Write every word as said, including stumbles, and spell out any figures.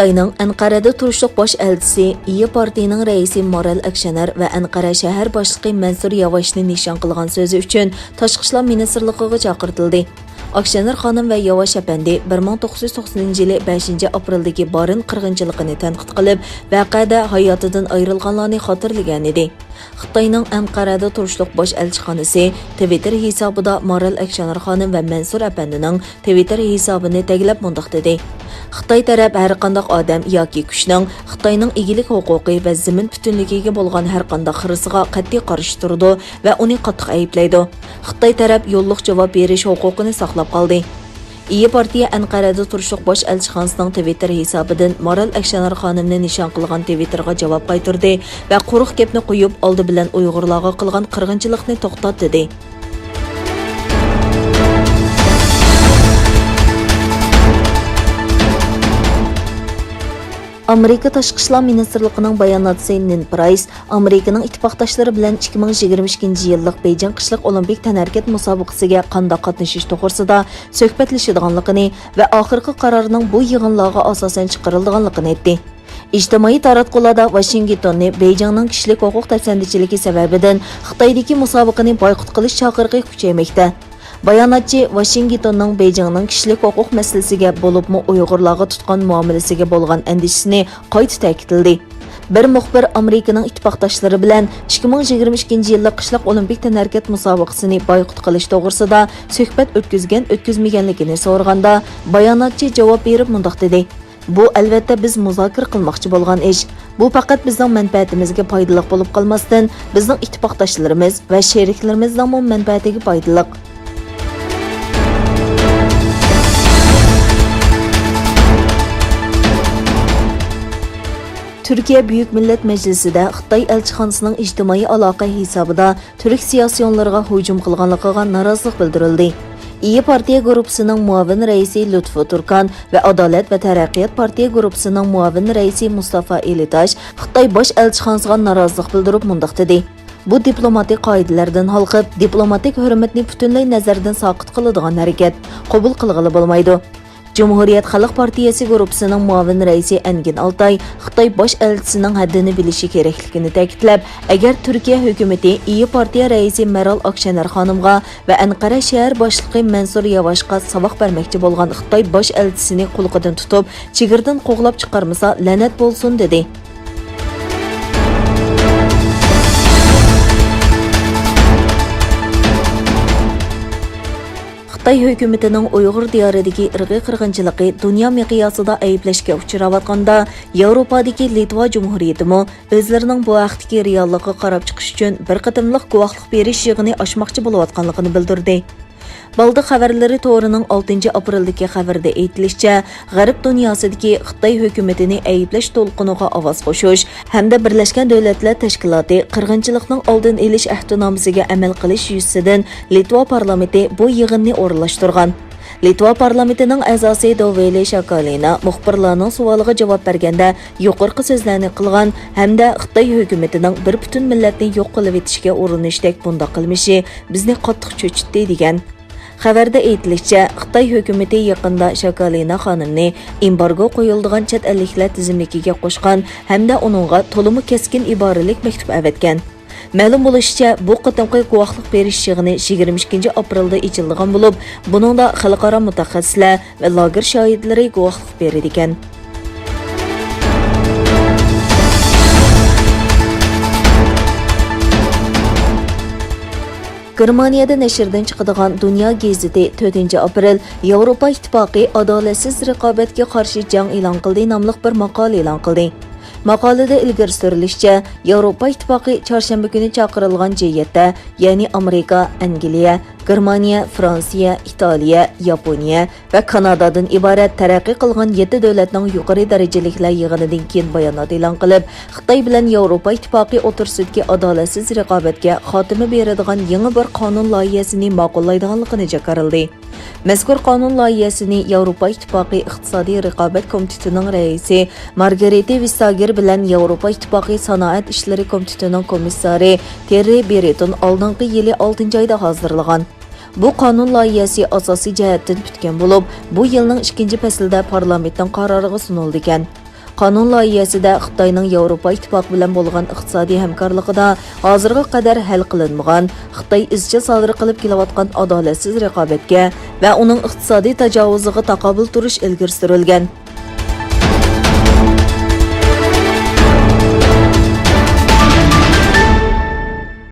خىتاينىڭ ئەنقەرەدە تۇرۇشلۇق باش ئەلچىسى، ئىيى پارتىيىنىڭ رەئىسى مارال ئەكشەنەر ۋە ئەنقەرە شەھەر باشلىقى مەنسۇر ياۋاشنى نىشان قىلغان سۆزى ئۈچۈن تاشقى ئىشلار مىنىستىرلىقىغا چاقىرتىلدى. ئاكشەنەر خانىم ۋە ياۋاش ئەپەندى بىر مىڭ توققۇز يۈز توقسىنىنچى يىلى بەشىنچى ئاپرېلدىكى بارىن قىرغىنچىلىقىنى تەنقىد قىلىپ، ۋەقەدە ھاياتىدىن ئايرىلغانلارنى خاتىرىلىگەنىدى. خىتاينىڭ ئەنقەرەدە تۇرۇشلۇق باش ئەلچىخانىسى تىۋىتتېر ھېسابىدا مارال ئەكشەنەر خانىم ۋە مەنسۇر ئەپەندىنىڭ تىۋىتتېر ھېسابىنى تەگلەپ مۇنداق دېدى: «خىتاي تەرەپ ھەرقانداق ئادەم ياكى كۈچنىڭ خىتاينىڭ ئىگىلىك ھوقۇقى ۋە زېمىن پۈتۈنلۈكىگە بولغان ھەرقانداق خىرىسىغا قەتئىي قارشى تۇرىدۇ ۋە ئۇنى قاتتىق ئەيىبلەيدۇ. خىتاي تەرەپ يوللۇق جاۋاب بېرىش ھوقۇقىنى ساقلاپ قالدى.» ئىيى پارتىيە ئەنقەرەدە تۇرۇشلۇق باش ئەلچىخانىسىنىڭ تىۋىتتېر ھېسابىدىن مارال ئەكشەنەر خانىمنى نىشان قىلغان تىۋىتتېرغا جاۋاب قايتۇردى ۋە قۇرۇق گەپنى قويۇپ، ئالدى بىلەن ئۇيغۇرلارغا قىلغان قىرغىنچىلىقنى توختات، دېدى. ئامېرىكا تاشقى ئىشلار مىنىستىرلىقىنىڭ باياناتچىسى نېد پرايس ئامېرىكىنىڭ ئىتتىپاقداشلىرى بىلەن ئىككى مىڭ يىگىرمە ئىككىنچى يىللىق بېيجىڭ قىشلىق ئولىمپىك تەنھەرىكەت مۇسابىقىسىگە قانداق قاتنىشىش توغرىسىدا سۆھبەتلىشىدىغانلىقىنى ۋە ئاخىرقى قارارنىڭ بۇ يىغىنلارغا ئاساسەن چىقىرىلىدىغانلىقىنى ئېيتتى. ئىجتىمائىي تاراتقۇلاردا ۋاشىنگتوننى بېيجىڭنىڭ كىشىلىك ھوقۇق دەپسەندىچىلىكى سەۋەبىدىن خىتايدىكى مۇسابىقىنى بايقۇت قىلىش چاقىرىقى كۈچەيمەكتە. باياناتچى ۋاشىنگتوننىڭ بېيجىڭنىڭ كىشىلىك ھوقۇق مەسىلىسىگە، بولۇپمۇ ئۇيغۇرلارغا تۇتقان مۇئامىلىسىگە بولغان ئەندىشىسىنى قايتا تەكىتلىدى. بىر مۇخبىر ئامېرىكىنىڭ ئىتتىپاقداشلىرى بىلەن ئىككى مىڭ يىگىرمە ئىككىنچى يىللىق قىشلىق ئولىمپىك تەنھەرىكەت مۇسابىقىسىنى بايقۇت قىلىش توغرىسىدا سۆھبەت ئۆتكۈزگەن-ئۆتكۈزمىگەنلىكىنى سورىغاندا، باياناتچى جاۋاب بېرىپ مۇنداق دېدى: «بۇ، ئەلۋەتتە، بىز مۇزاكىرە قىلماقچى بولغان ئىش. بۇ پەقەت بىزنىڭ مەنپەئەتىمىزگە پايدىلىق بولۇپ قالماستىن، بىزنىڭ ئىتتىپاقداشلىرىمىز ۋە شېرىكلىرىمىزنىڭمۇ مەنپەئەتىگە پايدىلىق.» تۈركىيە بۈيۈك مىللەت مەجلىسىدە خىتاي ئەلچىخانىسىنىڭ ئىجتىمائىي ئالاقە ھېسابىدا تۈرك سىياسىيونلىرىغا ھۇجۇم قىلغانلىقىغا نارازىلىق بىلدۈرۈلدى. ئىيى پارتىيە گۇرۇپپىسىنىڭ مۇئاۋىن رەئىسى لۇتفۇ تۇركان ۋە ئادالەت ۋە تەرەققىيات پارتىيە گۇرۇپپىسىنىڭ مۇئاۋىن رەئىسى مۇستافا ئېلىتاش خىتاي باش ئەلچىخانىسىغا نارازىلىق بىلدۈرۈپ مۇنداق دېدى: «بۇ دىپلوماتىك قائىدىلەردىن ھالقىپ، دىپلوماتىك ھۆرمەتنى پۈتۈنلەي نەزەردىن ساقىت قىلىدىغان ھەرىكەت. قوبۇل قىلغىلى بولمايدۇ.» جۇمھۇرىيەت خەلق پارتىيەسى گۇرۇپپىسىنىڭ مۇئاۋىن رەئىسى ئەنگىن ئالتاي خىتاي باش ئەلچىسىنىڭ ھەددىنى بىلىشى كېرەكلىكىنى تەكىتلەپ، ئەگەر تۈركىيە ھۆكۈمىتى ئىيى پارتىيە رەئىسى مەرال ئاكشەنەر خانىمغا ۋە ئەنقەرە شەھەر باشلىقى مەنسۇر ياۋاشقا ساۋاق بەرمەكچى بولغان خىتاي باش ئەلچىسىنى قۇلىقىدىن تۇتۇپ، چېگرىدىن قوغلاپ چىقارمىسا، لەنەت بولسۇن، دېدى. خىتاي ھۆكۈمىتىنىڭ ئۇيغۇر دىيارىدىكى ئىرقىي قىرغىنچىلىقى دۇنيا مىقياسىدا ئەيىبلەشكە ئۇچراۋاتقاندا، ياۋروپادىكى لىتۋا جۇمھۇرىيىتىمۇ ئۆزلىرىنىڭ بۇ ھەقتىكى رېئاللىققا قاراپ چىقىش ئۈچۈن بىر قېتىملىق گۇۋاھلىق بېرىش يىغىنى ئاچماقچى بولۇۋاتقانلىقىنى بىلدۈردى. بالدى خەۋەرلىرى تورىنىڭ ئالتىنچى ئاپرېلدىكى خەۋىرىدە ئېيتىلىشىچە، غەرب دۇنياسىدىكى خىتاي ھۆكۈمىتىنى ئەيىبلەش دولقۇنىغا ئاۋاز قوشۇش ھەمدە بىرلەشكەن دۆلەتلەر تەشكىلاتى قىرغىنچىلىقنىڭ ئالدىنى ئېلىش ئەھدىنامىسىگە ئەمەل قىلىش يۈزىسىدىن لىتۋا پارلامېنتى بۇ يىغىننى ئورۇنلاشتۇرغان. لىتۋا پارلامېنتىنىڭ ئەزاسى دوۋېلى شاكالىنا مۇخبىرلارنىڭ سوئالىغا جاۋاب بەرگەندە يۇقىرىقى سۆزلەرنى قىلغان ھەمدە خىتاي ھۆكۈمىتىنىڭ بىر پۈتۈن مىللەتنى يوق قىلىۋېتىشكە ئۇرۇنۇشتەك بۇنداق قىلمىشى بىزنى قاتتىق چۆچۈتتى، دېگەن. خەۋەردە ئېيتىلىشىچە، خىتاي ھۆكۈمىتى يېقىندا شاكالىنا خانىمنى ئېمبارگو قويۇلىدىغان چەت ئەللىكلەر تىزىملىكىگە قوشقان ھەمدە ئۇنىڭغا تولىمۇ كەسكىن ئىبارىلىك مەكتۇپ ئەۋەتكەن. مەلۇم بولۇشىچە، بۇ قېتىمقى گۇۋاھلىق بېرىش يىغىنى يىگىرمە ئىككىنچى ئاپرېلدا ئېچىلىدىغان بولۇپ، بۇنىڭدا خەلقئارا مۇتەخەسسىسلەر ۋە لاگېر شاھىتلىرى گۇۋاھلىق بېرىدىكەن. گېرمانىيەدە نەشردىن چىقىدىغان دۇنيا گېزىتى تۆتىنچى ئاپرېل ياۋروپا ئىتتىپاقى ئادالەتسىز رىقابەتكە قارشى جەڭ ئېلان قىلدى ناملىق بىر ماقالە ئېلان قىلدى. ماقالىدە ئىلگىرى سۈرۈلۈشىچە، ياۋروپا ئىتتىپاقى چارشەنبە كۈنى چاقىرىلغان جەييەتتە، يەنى ئامېرىكا، ئەنگلىيە، گېرمانىيە، فرانسىيە، ئىتالىيە، ياپونىيە ۋە كانادادىن ئىبارەت تەرەققىي قىلغان يەتتە دۆلەتنىڭ يۇقىرى دەرىجىلىكلەر يىغىنىدىن كېيىن بايانات ئېلان قىلىپ، خىتاي بىلەن ياۋروپا ئىتتىپاقى ئوتتۇرىسىدىكى ئادالەتسىز رىقابەتكە خاتىمە بېرىدىغان يېڭى بىر قانۇن لايىھەسىنى ماقۇللايدىغانلىقىنى جاكارلىدى. مەزكۇر قانۇن لايىھەسىنى ياۋروپا ئىتتىپاقى ئىقتىسادىي رىقابەت كومىتېتىنىڭ رەئىسى مارگرېتې ۋېستاگېر بىلەن ياۋروپا ئىتتىپاقى سانائەت ئىشلىرى كومىتېتىنىڭ كومىسسارى تېررى بېرىتون ئالدىنقى يىلى ئالتىنچى ئايدا ھازىرلىغان. بۇ قانۇن لايىھەسى ئاساسىي جەھەتتىن پۈتكەن بولۇپ، بۇ يىلنىڭ ئىككىنچى پەسلىدە پارلامېنتنىڭ قارارىغا سۇنۇلىدىكەن. قانۇن لايىھەسىدە خىتاينىڭ ياۋروپا ئىتتىپاقى بىلەن بولغان ئىقتىسادىي ھەمكارلىقىدا ھازىرغا قەدەر ھەل قىلىنمىغان، خىتاي ئىزچىل سادىر قىلىپ كېلىۋاتقان ئادالەتسىز رىقابەتكە ۋە ئۇنىڭ ئىقتىسادىي تاجاۋۇزىغا تاقابىل تۇرۇش ئىلگىرى سۈرۈلگەن.